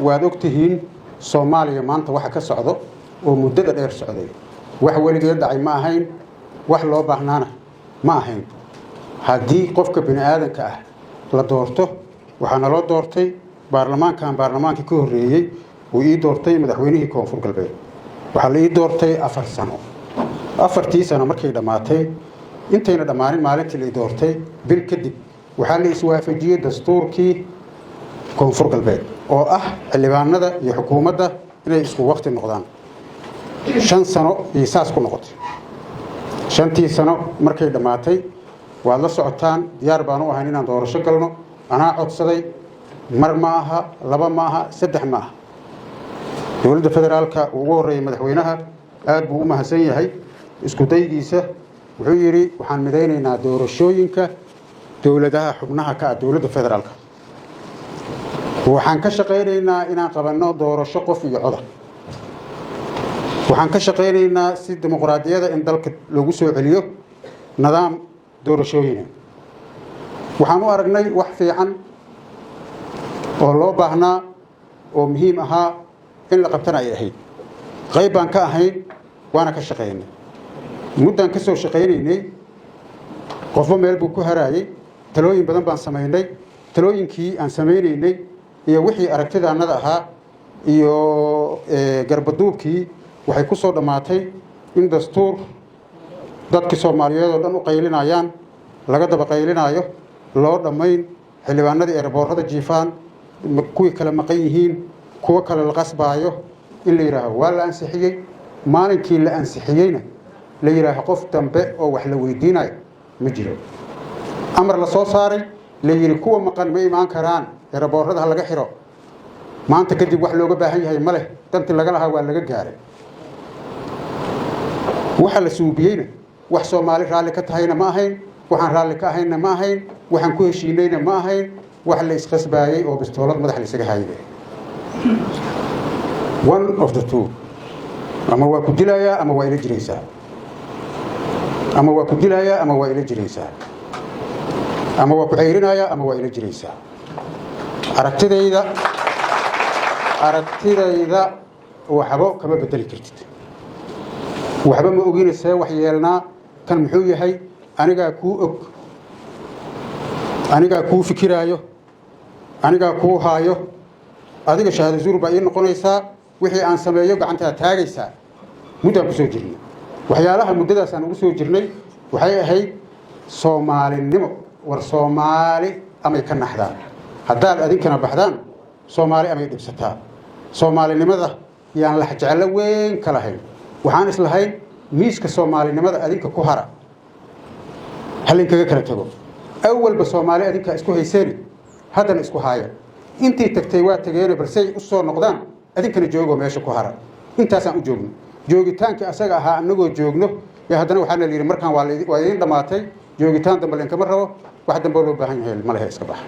Waad ogtihiin Soomaaliya maanta waxa ka socdo oo muddada dheer socday. Wax weligeed dhacay ma ahayn, wax loo baahnaana ma ahayn. Haddii qofka bini aadanka ah la doorto, waxaa naloo doortay baarlamaankan, baarlamaankii ka horreeyey uu ii doortay madaxweynihii Koonfur Galbeed. Waxaa la ii doortay 4 sano. 4tii sano markay dhammaatay, intayna dhammaanin maalintii la ii doortay bil kadib, waxaa la iswaafajiyey dastuurkii Koonfur Galbeed oo ah xildhibaanada iyo xukuumadda inay isku waqti noqdaan. 5 sano iyo saas ku noqotay. 5tii sano markay dhammaatay, waad la socotaan, diyaar baan u ahayn inaan doorasho galno. Anaa codsaday. Mar ma aha, laba ma aha, saddex ma aha. Dowladda federaalka uu ugu horreeyey madaxweynaha aad buu u mahadsan yahay isku daygiisa. Wuxuu yidhi: "Waxaan midaynaynaa doorashooyinka dowladaha xubnaha ka ah dowladda federaalka. Waxaan ka shaqaynaynaa inaan qabanno doorasho qof iyo coda. Waxaan ka shaqaynaynaa si dimuqraadiyada in dalka loogu soo celiyo nidaam doorashooyina." Waxaan u aragnay wax fiican oo loo baahnaa oo muhiim ahaa in la qabtana ay ahayd. Qayb baan ka ahayn, waana ka shaqaynay. Muddaan ka soo shaqaynaynay, qofba meel buu ku haraayey. Talooyin badan baan samaynay. Talooyinkii aan samaynaynay iyo wixii aragtidaannada ahaa iyo garbaduubkii waxay ku soo dhammaatay in dastuur dadkii Soomaaliyeed oo dhan u qaylinayaan, laga daba qaylinaayo, loo dhammayn, xildhibaanadii airportada jiifaan, kuwii kale maqan yihiin, kuwo kale la qasbaayo, in la yidhaaho waa la ansixiyey. Maalinkii la ansixiyeyna la yidhaaho qof dambe oo wax la weydiinayo ma jiro. Amar la soo saaray, la yidhi kuwa maqan ma imaan karaan, airportada ha laga xiro, maanta kadib wax looga baahan yahay ma leh, dantii laga lahaa waa laga gaaray. Waxa la suubiyeyna wax Soomaali raalli ka tahayna ma ahayn, waxaan raalli ka ahaynna ma ahayn, waxaan ku heshiinayna ma ahayn. Wax la isqasbaayey oo bistoolad madax la isaga hayay. One of the two: ama waa ku dilayaa ama waa ila jiraysaa, ama waa ku dilayaa ama waa ila jiraysaa, ama waa ku ceyrinayaa ama waa ila jiraysaa. Aragtidayda waxba kama bedeli kartid. Waxba ma ogina, see wax yeelnaa? Kan muxuu yahay? Anigaa kuu og, anigaa kuu fikiraayo, anigaa kuu haayo. Adiga shahaado zuur baa ii noqonaysaa. Wixii aan sameeyo gacantaa taagaysaa. Muddaan ku soo jirnay. Waxyaalaha muddadaas aan ugu soo jirnay waxay ahayd Soomaalinimo. War Soomaali amay ka naxdaan haddaad adinkana baxdaan, Soomaali amay dhibsataa. Soomaalinimada yaan laxjeclo weyn ka lahayn. Waxaan islahayn miiska soomaalinimada adinka ku hara, halinkaga kala tago. Awalba Soomaali adinkaa isku hayseeni, haddana isku haaya. Intii tagtay waa tageene, balsey u soo noqdaan adinkana joogoo meesha ku hara. Intaasaan u joogno. Joogitaankii asaga ahaa annagoo joogno ee haddana waxaana la yidhi markaan waa idiin dhammaatay, joogitaan dambe linkama rabo, wax dambe loo baahan yahay ma lehe, iska baxa.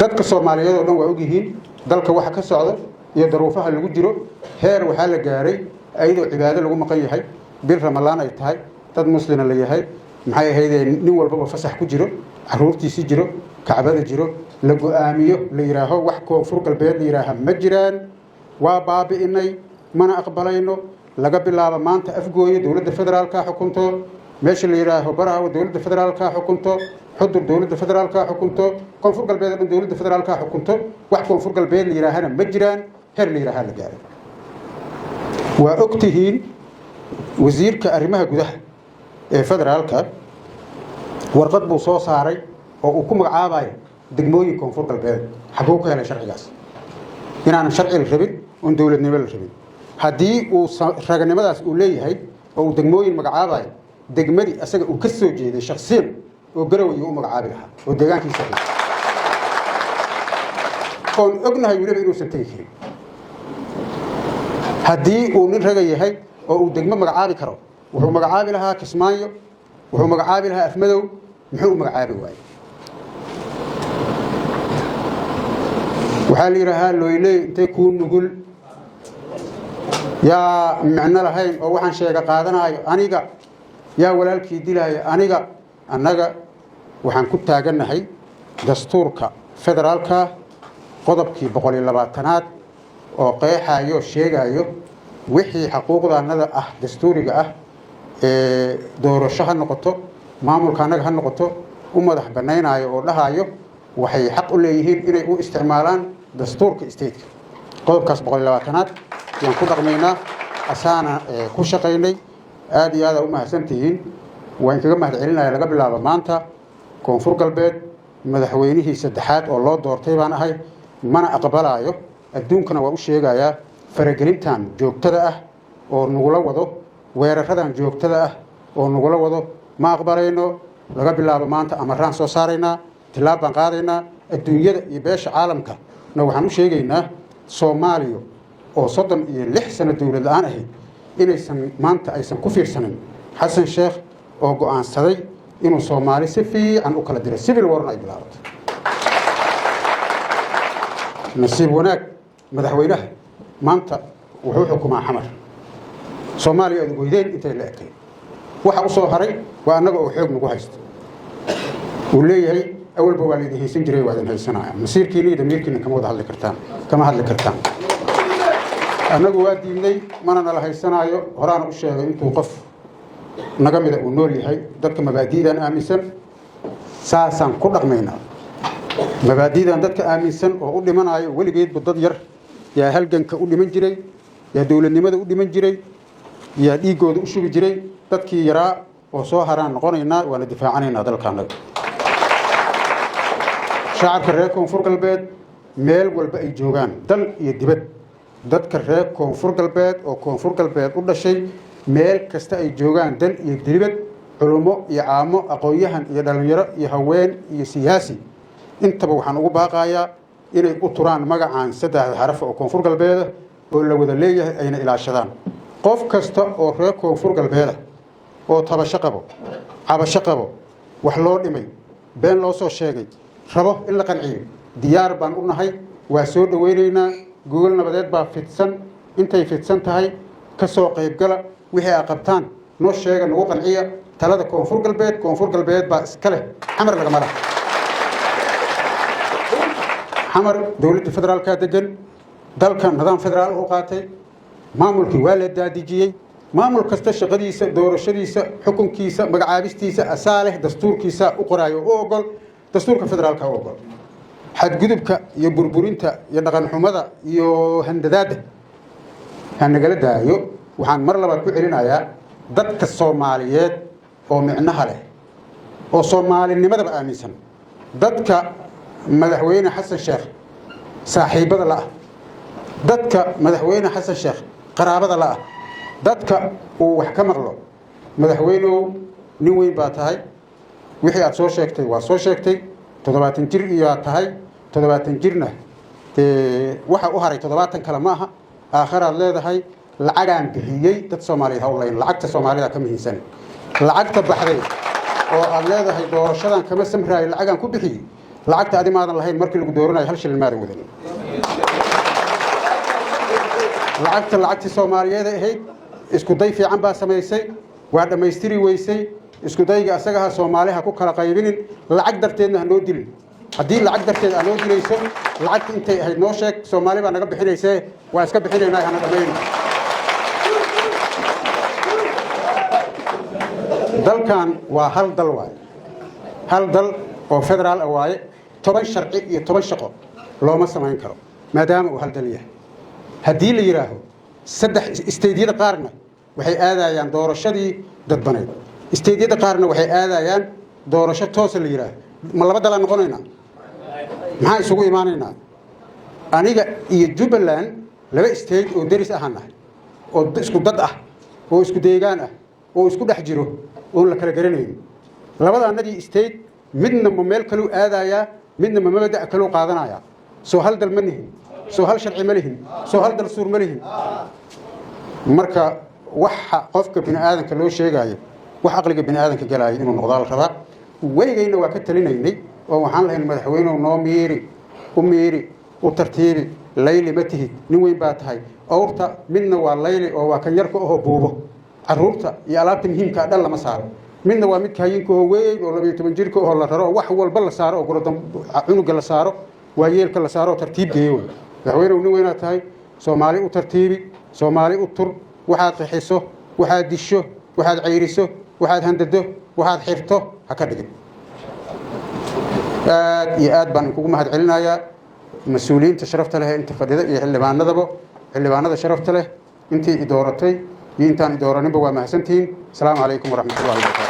Dadka Soomaaliyeed oo dhan waa ogyihiin dalka waxa ka socda iyo daruufaha lagu jiro. Heer waxaa la gaaray ayadoo cibaado lagu maqan yahay, bil Ramalaan ay tahay, dad muslina la yahay, maxay ahaydee, nin walbaba fasax ku jiro, caruurtiisi jiro, Kacbada jiro, la go-aamiyo, la yidhaaho wax Koonfur Galbeed la yidhaaha ma jiraan, waa baabi'inay, mana aqbalayno. Laga bilaabo maanta Afgooye dowladda federaalka xukunto, meesha la yidhaaho Baraawo dowladda federaalka xukunto, Xudur dowladda federaalka xukunto, Koonfur Galbeed oo dhan dowladda federaalka xukunto, wax Koonfur Galbeed la yidhaahana ma jiraan. Heer la yidhaaha la gaaray. Waa og tihiin, wasiirka arrimaha gudaha ee federaalka warqad buu soo saaray oo uu ku magacaabayo degmooyin Koonfur Galbeed. Xaguu ka helay sharcigaas? Inaanan sharci la rabin oon dowladnimo la rabin. Haddii uu raganimadaas uu leeyahay oo uu degmooyin magacaabayo, degmadii asaga uu ka soo jeeday shaksiyan oo Garowe u magacaabi lahaa oo deegaankiisa oon ognahay weliba inuusan tegi karin. Haddii uu nin raga yahay oo uu degmo magacaabi karo, wuxuu magacaabi lahaa Kismaayo, wuxuu magacaabi lahaa Afmadow. Muxuu u magacaabi waayey? Waxaa la yidhaahaa looyley intay kuu nugul yaa micno lahayn oo waxaan sheega qaadanaayo aniga, yaa walaalkii dilaayo aniga. Annaga waxaan ku taagannahay dastuurka federaalka. Qodobkii 120aad oo qeexayo, sheegayo wixii xaquuqdaanada ah, dastuuriga ah, ee doorasho ha noqoto, maamulka annaga ha noqoto, u madax banaynayo oo dhahayo waxay xaq u leeyihiin inay u isticmaalaan dastuurka stateka. Qodobkaas 120aad yaan ku dhaqmaynaa, asaana ku shaqaynay. Aada iyo aada u mahadsantihiin, waan kaga mahad celinaya. Laga bilaabo maanta, Koonfur Galbeed madaxweynihii saddexaad oo loo doortay baan ahay. Mana aqbalaayo, adduunkana waa u sheegayaa, faragelintan joogtada ah oo nagula wado, weeraradan joogtada ah oo nagula wado, ma aqbalayno. Laga bilaabo maanta amaraan soo saaraynaa, tilaab baan qaadaynaa. Adduunyada iyo beesha caalamka na waxaan u sheegaynaa, Soomaaliya oo 36 sano dowlad la-aan ahayd inaysan maanta aysan ku fiirsanin Xasan Sheekh oo go-aansaday inuu Soomaali si fiican u kala diro, civil warna ay bilaabato. Nasiib wanaag, madaxweynaha maanta wuxuu xukumaa Xamar. Soomaaliya aad ogeydeen intay la ekay, waxa u soo haray waa annaga oo xoog nagu haysto. Uu leeyahay awalba waa laydin haysan jiray, waa idin haysanaya, masiirkiina iyo damiirkiina kama wada hadli kartaan, kama hadli kartaan. Annagu waa diidnay, mana nala haysanaayo. Horaana u sheegay, intuu qof naga mida uu nool yahay, dadka mabaadi'dan aaminsan saasaan ku dhaqmaynaa. Mabaadi'dan dadka aaminsan oo u dhimanayo, weligeedba dad yar yaa halganka u dhiman jiray, yaa dowladnimada u dhiman jiray, yaa dhiiggooda u shubi jiray. Dadkii yaraa oo soo haraan noqonaynaa, waana difaacanaynaa dalkaanaga. Shacabka reer Koonfur Galbeed meel walba ay joogaan, dal iyo dibad, dadka reer Koonfur Galbeed oo Koonfur Galbeed u dhashay meel kasta ay joogaan, dal iyo dibad, culummo iyo caamo, aqoon-yahan iyo dhallinyaro iyo haween iyo siyaasi intaba, waxaan ugu baaqayaa inay u turaan magacaan saddexda xarafa oo Koonfur Galbeeda oo la wada leeyahay, ayna ilaashadaan. Qof kasta oo reer Koonfur Galbeeda oo tabasho qabo, cabasho qabo, wax loo dhimay, been loo soo sheegay, rabo in la qanciyo, diyaar baan u nahay, waa soo dhoweynaynaa. Gogol nabadeed baa fidsan, intay fidsan tahay ka soo qaybgala. Wixii aa qabtaan noo sheega, nagu qanciya. Talada Koonfur Galbeed, Koonfur Galbeed baa iska leh, Xamar lagama laha. Xamar dowladda federaalkaa degan, dalka nidaam federaal u qaatay, maamulkii waa la daadijiyey. Maamul kasta shaqadiisa, doorashadiisa, xukunkiisa, magacaabistiisa asaa leh, dastuurkiisa u qoraayo, u ogol, dastuurka federaalka u ogol. Xadgudubka iyo burburinta iyo dhaqanxumada iyo handadaadda ha nagala daayo. Waxaan mar labaad ku celinayaa, dadka Soomaaliyeed oo micnaha leh oo soomaalinimadaba aaminsan, dadka madaxweyne Xasan Sheekh saaxiibada la'ah, dadka madaxweyne Xasan Sheekh qaraabada la'ah, dadka uu wax ka maqlo, madaxweynow, nin weyn baa tahay. Wixii aad soo sheegtay waa soo sheegtay. 70 jir iyaa tahay, 70 jirna dee waxa u haray 70 kale ma aha. Aakharaad leedahay. Lacagaan bixiyey dad Soomaaliyeed ha u layn, lacagta Soomaalida ka muhiimsan. Lacagta baxday oo aad leedahay doorashadan kama samraayo, lacagaan ku bixiyey, lacagta adi maadan lahayn. Markii lagu dooranayo hal shilin maadan wadan. Lacagta lacagtii Soomaaliyeed ay ahayd. Isku day fiican baa samaysay, waa dhammaystiri weysay isku dayga asagaha. Soomaali ha ku kala qaybinin, lacag darteedna ha noo dilin. Haddii lacag darteed aa noo dilayso, lacagta intay ahayd noo sheeg. Soomaali baa naga bixinaysee, waa iska bixinaynaa, hana dhammayno. Dalkan waa hal dal waaye, hal dal oo federaal ah waaye. 10 sharci iyo 10 shaqo looma samayn karo, maadaama uu hal dal yahay. Haddii la yidhaaho saddex stateyada qaarna waxay aadayaan doorashadii dadbaneyd, stateyada qaarna waxay aadayaan doorasho toosa la yidhaaho, ma laba dalaan noqonaynaa? Maxaa isugu imaanaynaa? Aniga iyo Jubbaland laba state oo deris ahaan nahay, oo isku dad ah, oo isku deegaan ah, oo isku dhex jiro, oon la kala garanayn. Labada annagii state midna ma meel kaluu aadayaa, midna ma mabada' kaluu qaadanayaa? Soo hal dal ma nihin? Soo hal sharci ma lihin? Soo hal dal suur ma lihin? Marka waxa qofka bini aadanka loo sheegaayo, wax aqliga bini aadanka galaayo inuu noqdaa la rabaa. Weligayna waa ka talinaynay oo waxaan lahayn, madaxweynuhu noo miiri, u miiri, u tartiibi. Layli ma tihid, nin weyn baa tahay. Awrta midna waa layli oo waa kan yarka ahoo buubo, caruurta iyo alaabta muhiimkaa dhan lama saaro. Midna waa midka hayinka oo weyn oo 12 jirka oo la raro oo wax walba la saaro oo cunuga la saaro. Waa yeelka la saaro oo tartiib geeyo wey. Madaxweynew, nin weynaad tahay. Soomaali u tartiibi, Soomaali u tur. Waxaad qixiso, waxaad disho, waxaad cayriso, waxaad handado, waxaad xirto ha ka dhigin. Aad iyo aad baan inkugu mahad celinayaa mas-uuliyiinta sharafta leh ee inta fadhida iyo xildhibaanadaba, xildhibaanada sharafta leh. Intii i dooratay iyo intaan i dooraninba waa mahadsantihiin. Asalaamu calaykum waraxmatullahi wabarakatu.